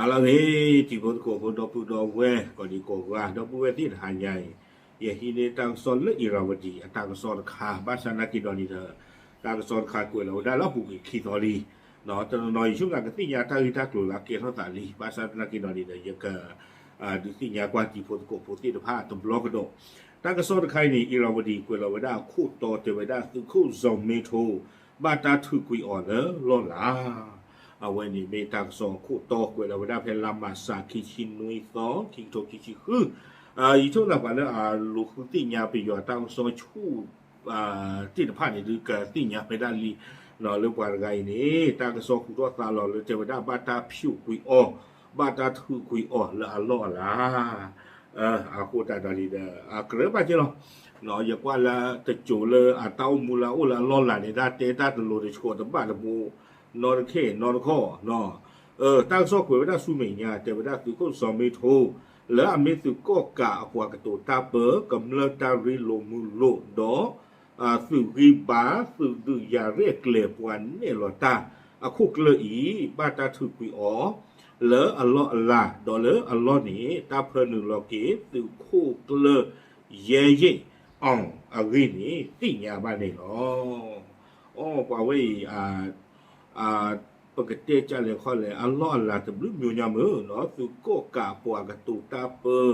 ဟါလၢအဂ့ၤ တံၤဖိသကိးဖိ ဒီပုၢ်ဒီဝဲၢ် ကိးဒံကိးဂၤ ဒီပုၢ်ဝဲၢ်သ့ၣ်တဟါညါအံၤ, ယဟံးန့ၢ်တၢ်ကစီၣ်လၢ Irrawaddy အတၢ်ကစီၣ်တခါ ဘၣ်ဆၣ်သနာ်က့ဒီးန့ၣ်ဒီး တၢ်ကစီၣ်တခါကွဲးလီၤဝဲဒၣ်လၢအပူၤကွံာ်ခံသီလံ, တနီၤနီၤယဆိကမိၣ်ကသ့ၣ်ညါတၢ်ဂ့ၢ်တၢ်ကျိၤလၢအကဲထီၣ်သးလံ, ဘၣ်ဆၣ်သနာ်က့ဒီးန့ၣ်ဒီး ယက ဒုးသ့ၣ်ညါကွၢ်တံၤဖိသကိးဖိသ့ၣ်တဖၣ်တဘျီကဒီး, တၢ်ကစီၣ်တခါအံၤန့ၣ် Irrawaddy ကွဲးလီၤဝဲဒၣ်အခိၣ်တီတဲဝဲဒၣ်သုးခိၣ်စီၤမ့ထိ ဘၣ်တၢ်ထုးကွံာ်အီၤလၢလီၢ်လၤ အဝဲန့ၣ်မ့ၢ်တၢ်ကစီၣ်အခိၣ်တီကွဲးလီၤဝဲဒၣ်ဖဲလါမၢ်ၡး ခံဆံနွံသီ ခံကထိခံဆံဃု, ယဆိကမိၣ်သးပှၤလၢအလိၤဃုသ့ၣ်ညါပယီၤတၢ်ကစီၣ်ဆူၣ် သ့ၣ်တဖၣ်န့ၣ် ဒုးကသ့ၣ်ညါဝဲဒၣ်လံ, လၢပှၤတဂၤအံၤန့ၣ် တၢ်ကစီၣ်ဟူထီၣ်သါလီၤလၢတဲဝဲဒၣ်ဘၣ်တၢ်ဖျိးကွံာ်အီၤ, ဘၣ်တၢ်ထုးကွံာ်အီၤလၢအလီၢ်အလၤ အဃိသတးဒီးန့ၣ်ဒီး အကြၢးဘၣ်က့လီၤ, ယကွၢ်လၢတစိၤလၢအတၢ်အိၣ်မူလၢအအိၣ်လၢအလီၢ်လၤန့ၣ် တၢ်တဲတၢ်တလိၤတဆှီတဘၣ်တဘိ နီတခဲနီတခီ, တၢ်ကစီၣ်ကွဲးဝဲဒၣ်ဆူမဲာ်ညါ တဲဝဲဒၣ်သုးခိၣ်စီၤမ့ထိ လၢအမ့ၢ်သုးကီၢ်ကးအပှၤကတိၤတၢ်ပၢ ကမျၢၢ်တၢ်ရ့လိာ်မုာ်လိာ်ဒီး သုးဂံၢ်ဘါသုးဒုးယၤရဲၣ်ကျဲၤပှၤနဲၣ်လီၤတၢ်အခိၣ်ကျၢၢ်အံၤ ဘၣ်တၢ်ထုးကွံာ်အီၤ လၢအလီၢ်အလၤ ဒီးလၢအလီၢ်န့ၣ် တၢ်ဖၢနုာ်လီၤက့ၤသုးခိၣ်ကျၢၢ်ယဲယ့ၣ်အီၣ်အဂ့ၢ်န့ၣ် သ့ၣ်ညါဘၣ်န့ၣ်လီၤ. အိ ပှၤဝဲအံၤ ပကတဲကလဲၣ်ခီလဲၣ် အလီၢ်အလၤတဘျုးမံၤညါမုၢ်နီၤ သုးကီၢ်ကးပှၤကတိၤတၢ်ပၢ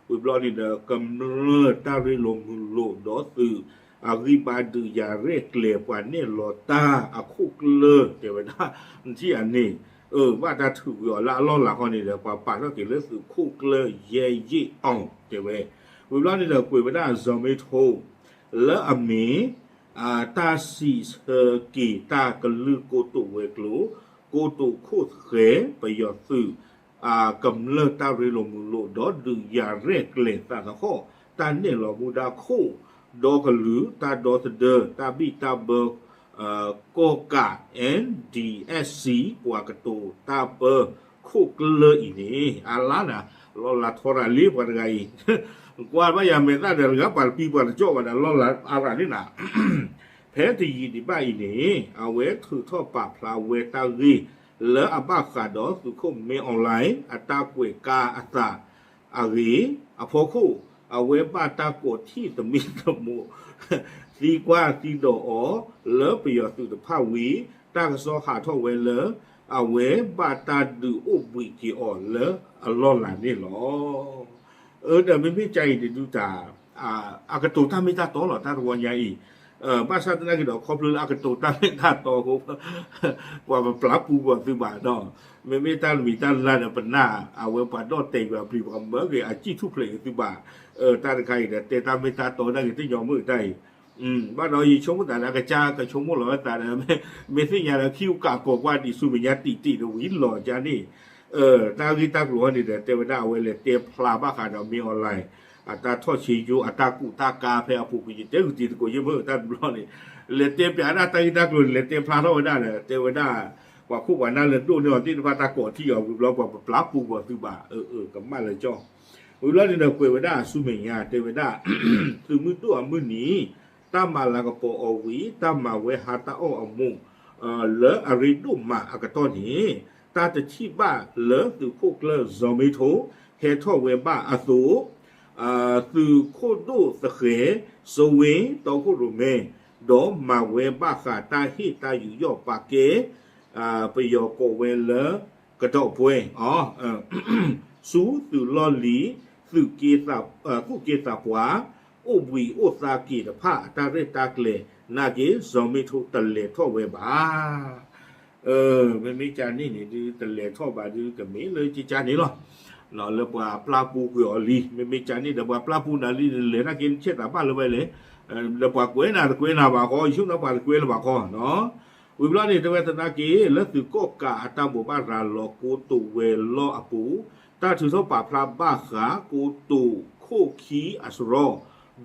ဝံၤဘျီန့ၣ်ဒီး ကမျၢၢ်တၢ်ရ့လိာ်မုာ်လိာ်ဒီးသုး အဂံၢ်ဘါဒုးယၤရဲၣ်ကျဲၤပှၤနဲၣ်လီၤတၢ်အခိၣ်ကျၢၢ် တဲဝဲဒၣ် ထံၣ်အန့ၣ် ဘၣ်တၢ်ထုးကွံာ်အီၤလၢအလီၢ်လၤဃီန့ၣ်ဒီး ပှၤပာ်ထီၣ်က့ၤလၢသုးခိၣ်ကျၢၢ်ယဲယ့ၣ်အီၣ်တဲဝဲ, ဝံၤဘျီန့ၣ်ဒီး ကွဲးဝဲဒၣ်စီၤမ့ထိ လၢအမ့ၢ် တၢ်စံးဆၢက့ၤတၢ်ကလုၢ်ကိတိာ်ဝဲၤကျိၤ ကိတိာ်ခိၣ်သဃဲၤ ပယီၤသုး ကမျၢၢ်တၢ်ရ့လိာ်မုာ်လိာ် ဒီးဒုးယၤရဲၣ်ကျဲၤသးသဟီၣ် တၢ်နဲၣ်လီၤမူဒါခိၣ် ဒီကလုာ် တၢ်ဒီသဒၢ တၢ်ဘံၣ်တၢ်ဘၢ ကီၢ်ကး N D S C ပှၤကတိၤတၢ်ပၢ ခိၣ်ကျၢၢ်အံၤန့ၣ် အလါနၤ လီၤလးထီရၤလံပှၤတဂၤအံၤ ကွၢ်ဘၣ်ယၤမဲာ်သၣ်ဒီးတဂၤပှၤတပံၤပှၤတကၠီၣ်ဘၣ်ဒီး လီၤလးအါရၤန့ၣ်နၤ ဖဲတယံာ်ဒံးဘၣ်အံၤန့ၣ် အဝဲထုးထီၣ်ပာ်ဖျါဝဲတၢ်ဂ့ၢ် လၢအဘၣ်ဃးဒီးသုးခိၣ်မ့အီၣ်လဲၣ် အတၢ်ကွဲးကါအသး အဂ့ၢ် အဖီခိၣ် အဝဲဘၣ်တၢ်ကိးထံၣ်သမံသမိး သံကွၢ်သံဒိးအီၤ လၢပယီၤသုးတဖၣ်ဝံၤ တၢ်ကစီၣ်ဟးထီၣ်ဝဲလၢ အဝဲဘၣ်တၢ်ဒုးအိၣ်ဘှံးက့ၤအီၤလၢအလီၢ်လၤန့ၣ်လီၤ. အၢ ဒီးမ့မ့ၢ်ကါအံၤတဒုတၢ် အကတိၤတၢ်မ့ၢ်တၢ်တီလီၤ တၢ်တဝီညါအံၤ ဘၣ်ဆၣ်သနာ်က့ဒီး ခီဖျိလၢအကတိၤတၢ်မ့ၢ်တၢ်တီအဃိ ပှၤပပျၢ်ပူၤကွံာ်သုဘၣ်ဒီး မ့မ့ၢ်တၢ်တမံၤတၢ်လၢ်ဒီးပနၢ် အဝဲပှၤဒီၣ်တဲာ်ယွၤပျံၤ ပှၤမၢက့ၤအစံၣ်ထူၣ်ဖျဲးက့ၤသုဘၣ်, တၢ်တခါအံၤဒီး တဲတၢ်မ့ၢ်တၢ်တီဒၣ်က့ၤတညီမုၣ်တၢ်အံၤ, ဘၣ်ဒီးယဆိကမိၣ်သးဒီး အကစၢ်ကဆိကမိၣ်လီၤဝဲသးဒီး မ့ၢ်သ့ၣ်ညါဒီး ခံကကးကိးကွၢ်ဒံးဆူမဲာ်ညါတံၢ်တံၢ်ဒီးဝံၤလီၤကါန့ၣ် တၢ်ဂ့ၢ်တၢ်ကျိၤဟီန့ၣ်ဒီး တဲဝဲဒၣ်အဝဲလဲၤတဲဖျါဘၣ်ဃးဒီး မ့အီၣ်လဲၣ် အတၢ်ထီၣ်ဆ့ယိ အတၢ်ကူးတၢ်ကါဖဲအပူၤကွံာ် ယတဲဂုာ်တံၤသကိးယဲၢ်မုၢ်တၢ်တဘျီန့ၣ် လဲၤတဲပျးဒၣ်တၢ်ဂ့ၢ်တၢ်ကျိၤန့ၣ် လဲၤတဲဖျါထီၣ်ဝဲဒၣ်ဒီး တဲဝဲဒၣ် ပှၤခိၣ်ပှၤနၢ်လၢဒိၣ်န့ၢ်အီၤသ့ၣ်တဖၣ်တၢ်ကိးထံၣ်အီၤဝံၤဘျီ ပှၤပပျၢ်ပူၤကွံာ်သုဘၣ် အၢ အၢ ကမၣ်လၢကၠီ ဝံၤဘျီန့ၣ်ဒီး ကွဲးဝဲဒၣ်ဆူမဲာ်ညါ တဲဝဲဒၣ် သုးမုၢ်ဒိၣ်အမုၢ်နံၤ တၢ်မၤလၤကပီၤအီၤဝံၤ တၢ်မၤဝဲဟါတၢ်အီၣ်အမူး လၢအရ့ဒိၣ်မးအကတီၢ်န့ၣ် တၢ်တထံၣ်ဘၣ်လၢသုးခိၣ်ကျၢၢ်စီၤမ့ထိ ဟဲထီၣ်ဝဲဘၣ်အသိး သုးခိၣ်ဒိၣ်သဃဲၤ စိဝ့ တီခိၣ်ရိၣ်မဲ ဒီးမၤဝဲဘၣ်ဃးတၢ်ဟ့ၣ်တၢ်ယူးယီၣ်ပာ်ကဲ ပယီၤကိးဝဲလၢ ကဒီးပှဲၤအီၤ ဆူသုးလီၢ်လံၤ သူၣ်က့သးပှၢ် အိၣ်ဘှံးအိၣ်သါက့ၤတဖၣ် တၢ်ရဲၣ်တၢ်ကျဲၤ နာ်က့ စီၤမ့ထိတလဲၤထီၣ်ဝဲဘၣ်. မ့မ့ၢ်ကါန့ၣ်န့ၣ် ဒုးတလဲၤထီၣ်ဘၣ်ဒုးကမ့ၢ်လၢကကါန့ၣ်လီၤ. လၢပှၤပျၢ်ပူၤကွံာ်အီၤလံ မ့မ့ၢ်ကါန့ၣ်ဒီး ပှၤပျၢ်ပူၤနၤလံ လဲၤနာ်က့ နဆဲးသးဘၣ်လၢၤဝဲလဲၣ်. ဒီးပှၤကွဲးနၤတကွဲးနၤဘၣ်ဃီ ယဆိကမိၣ်ပှၤတကွဲးလၢၤဘၣ်ဃီ ဝံၤဘျီန့ၣ် တဲဝဲသနာ်က့ လၢသုးကီၣ်ကးအတၢ်ဘိးဘၣ်ရၤလီၤကိတိာ်ဝဲၤလီၢ်အပူၤ တၢ်ထုးထီၣ်ပာ်ဖျါဘၣ်ဃးကိတိာ်ခိၣ်ခံအစရီ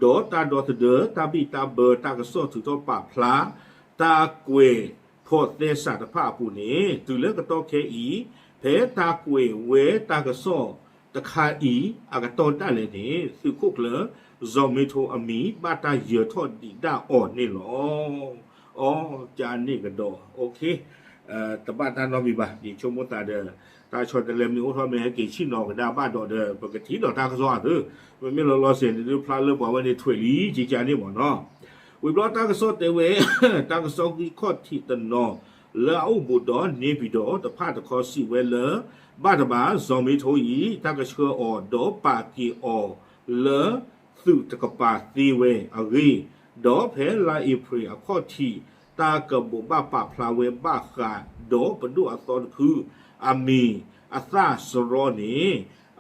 ဒီးတၢ်ဒီသဒၢ တၢ်ဘံၣ်တၢ်ဘၢ တၢ်ကစီၣ်ထုးထီၣ်ပာ်ဖျါ တၢ်ကွဲးဖီၣ်သဲစးတဖၣ်အပူၤန့ၣ် တုၤလၢကတီၢ်ခဲအံၤ ဖဲတၢ်ကွဲးဝဲတၢ်ကစီၣ်တခါအံၤ အကတီၢ်ဒၣ်လဲာ်န့ၣ် သုးခိၣ်ကျၢၢ် စီၤမ့ထိအမံၤ ဘၣ်တၢ်ယၢၤထီၣ်ဒံးဒၣ်အီၤန့ၣ်လီၤ. အီ ကန့ၣ်ကဒီး OK တဘၣ်တၢ်နီတမံၤဘၣ်. ယဆိကမိၣ်သးဒီး တၢ်ဆီတလဲမ့ၢ်အိၣ်ထီၣ်မ့ၢ်ဟဲက့ၤဆ့ၣ်နီၤကဒါဘၣ်ဒီးဒီး ပကထံၣ်ဒီးတၢ်ကစီၣ်အသိး, မ့မ့ၢ်လီၤလီၤဆဲးန့ၣ်ဒုး ဖျါလၢပှၤဝဲန့ၣ်ထွဲးလံ ကကန့ၣ်မ့ၢ်နီၤ. ဝံၤဘျီတၢ်ကစီၣ်တဲဝဲ တၢ်ကစီၣ်ဂံၢ်ခီၣ်ထံးတနီၤ လၢအအိၣ်ဘူးဒီးန့ၢ်ပံၤဒီးတဖၣ်တခီစံးဝဲလၢ ဘၣ်တဘၣ် စီၤမ့ထိအံၤ တၢ်ကဆှၢအီၤဒီးပာ်က့ၤအီၤလၢ သုးတကပၤသ့ဝဲအဂ့ၢ်, ဒီးဖဲလါအ့ဖြ့ၣ်အခီၣ်ထံး တၢ်ကဘိးဘၣ်ပာ်ဖျါဝဲဘၣ်ဃးဒီးပဒိၣ်အသီတဖု အမံၤအသၣ်စရီန့ၣ်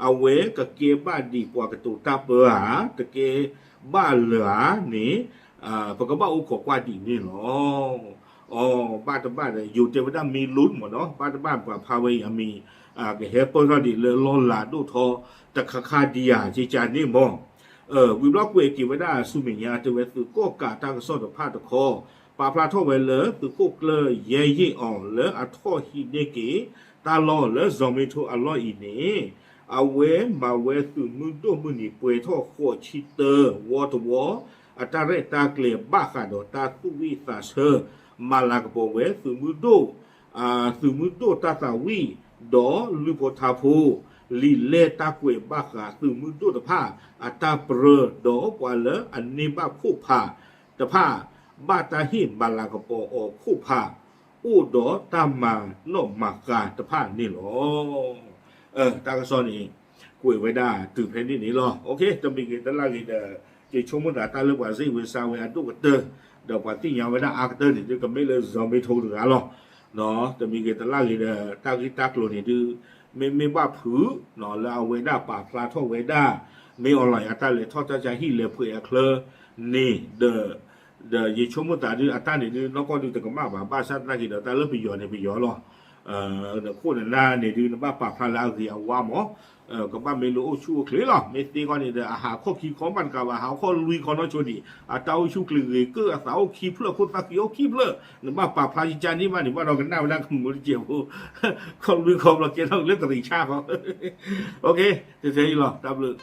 အဝဲကကဲဘၣ်ဒံးပှၤကတိၤတၢ်ပၢဧါ, တကဲဘၣ်လၢၤဧါန့ၣ် ပကဘၣ်အိၣ်ခိးကွၢ်ဒံးန့ၣ်လီၤ. အီ ဘၣ်တဘၣ်ဒီး ယိၤတဲဝဲဒၣ်မ့ၢ်လိၣ်မ့ၢ်နီၤ, ဘၣ်တဘၣ်ပှၤဖးဝဲအံၤအမံၤ ကဟဲပၢၢ်ထီၣ်ဒံးလၢလီၢ်လၤဒိၣ်ထီ တခါခါဒံးဧါ ကကန့ၣ်မ့ၢ် ဝံၤဘျီကွဲးက့ၤဝဲဒၣ်ဆူမဲာ်ညါတဲဝဲသုးကီၣ်ကးတၢ်ကစီၣ်တဖၣ်တခီ ပာ်ဖျါထီၣ်ဝဲလၢသုးခိၣ်ကျၢၢ်ယဲၢ်ယ့ၣ်အီၤလၢအထီၣ်ဟံးန့ၢ်က့ၤတၢ်လီၢ်လၢစီၤမ့ထိအလီၢ်အံၤန့ၣ် အဝဲမၤဝဲသုးမုၢ်ဒိၣ်မုၢ်နံၤပှဲၤထီၣ်ဃိးဆံတၢ ဝီတဝီ အတၢ်ရဲၣ်တၢ်ကျဲၤဘၣ်ဃးဒီးတၢ်သူၣ်ဝံၣ်သးဆၢ မၤလၤကပီၤဝဲသုးမုၢ်ဒိၣ် သုးမုၢ်ဒိၣ်တၢ်သးဝံၣ် ဒီးလုၢ်ဖိထါဖိ လံာ်လဲၢ်တၢ်ကွဲးဘၣ်ဃးသုးမုၢ်ဒိၣ်တဖၣ် အတၢ်ပြၢ ဒီးပှၤလၢအန့ၢ်ဘၣ်ခိၣ်ဖးတဖၣ် ဘၣ်တၢ်ဟ့ၣ်မၤလၤကပီၤအီၤခိၣ်ဖး အိၣ်ဒီးတၢ်မၤနီၣ်မၤဃါတဖၣ်န့ၣ်လီၤ. တၢ်ကစီၣ်န့ၣ် ကွဲးဝဲဒၣ်တုၤဖဲန့ၣ်န့ၣ်လီၤ. တမံၤဂ့ၤတလၢ်ဂ့ၤဒီး ယဆိကမိၣ်သးတၢ်လၢပှၤစ့ၣ်ဝဲစါဝဲအဒိၣ်ကတၢၢ် ဒီးပှၤသ့ၣ်ညါဝဲဒၣ်အါကတၢၢ်န့ၣ်ဒုး ကမ့ၢ်လၢစီၤမ့ထိတဂၤလီၤ. တမံၤဂ့ၤတလၢ်ဂ့ၤဒီး တၢ်ဂ့ၢ်တၢ်ကျိၤန့ၣ်ဒုး မ့မ့ၢ်ဘၣ်ဖုး လၢအဝဲဒၣ်ပာ်ဖျါထီၣ်ဝဲဒၣ် မ့ၢ်အီၤလီၤ အတၢ်လဲၤထီၣ်တၢ်ဆါဟံၣ်လဲၤဖှဲးအချၢန့ၣ်ဒီး ဒီးယဆိကမိၣ်သးဒုး အတၢ်န့ၣ်ဒုး နီၢ်ကီၢ်ဒုးတကမၣ်ဘၣ် ဘၣ်ဆၣ်သနာ်က့ဒီး တၢ်လၢပယီၤန့ၣ်ပယီၤလီၤ. နခိၣ်နနၢ်န့ၣ်ဒုး နဘၣ်ပာ်ဖျါလၢအဂ့ၤအဝါမး ကဘၣ်မ့ၢ်လၢအိၣ်ဆူၣ်အိၣ်ချ့လီၤ. မ့ၢ်သ့ခီန့ၣ်ဒီး အဟးခီၣ်ခံခီမးတကးဘၣ် ဟးခီၣ်လွံၢ်ခီနီၢ်ဆိဒံး အတၢ်အိၣ်ဆူၣ်ချ့ဂ့ၤကၢၢ် အသးအိၣ်ခံဖျၢၣ် ခိၣ်သၣ်ဃံအိၣ်ခံဖျၢၣ် နဘၣ်ပာ်ဖျါယကန့ၣ်ဘၣ်န့ၣ် ဘၣ်ဒီးကနၣ်ဝဲဒၣ်ကမုာ်တစဲးဖိ ခီၣ်လွံၢ်ခီဘျီကဲထီၣ်လၢတရံးဆၣ်ခီ တထဲအံၤလီၤ တၢ်ဘျုး